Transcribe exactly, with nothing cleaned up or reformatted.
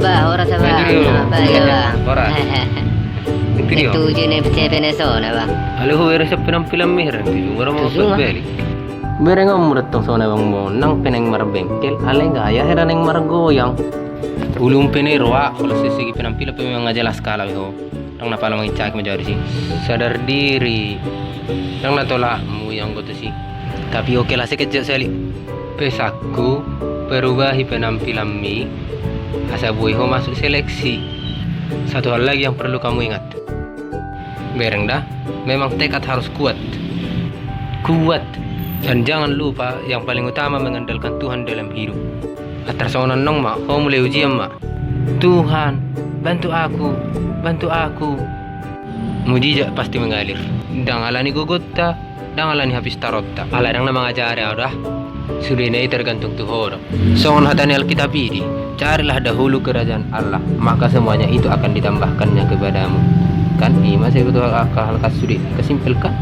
Bah, horas abang. Bah, horas. Setuju na percaya na so na, bah. Alai ho, ere siap penampilan mi, herang tu jumara mau balik. Bereng on murah tong so na, bang, mo nang pe naeng marbengkel, alai gaya hera naeng margoyang. Ulung pe na i roa, kalau segi penampilan pe memang jelas kalah ho. Ndang na pala mangincaki ma jo au disi. Sadar diri. Ndang na tolak mu ianggo tusi. Tapi oke lah, sekejap sali. Pesanku, perubahi penampilanmi, asa boi ho masuk seleksi. Satu hal lagi yang perlu kamu ingat. Bereng da, memang tekad harus kuat. Kuat. Dan jangan lupa, yang paling utama mengandalkan Tuhan dalam hidup. Atar songon annon ma, ho mulai ujian ma. Tuhan, bantu aku, bantu aku. Mujizat pasti mengalir. Ndang alani gogonta, ndang alani hapistaronta. Alai ndang na mangajari au da. Sudena i tergantung tu ho do. Songon hata ni Alkitab i di, carilah dahulu kerajaan Allah, maka semuanya itu akan ditambahkannya kepadamu. Kan, i ma sai betul akal, akal sude, kesimpel kan?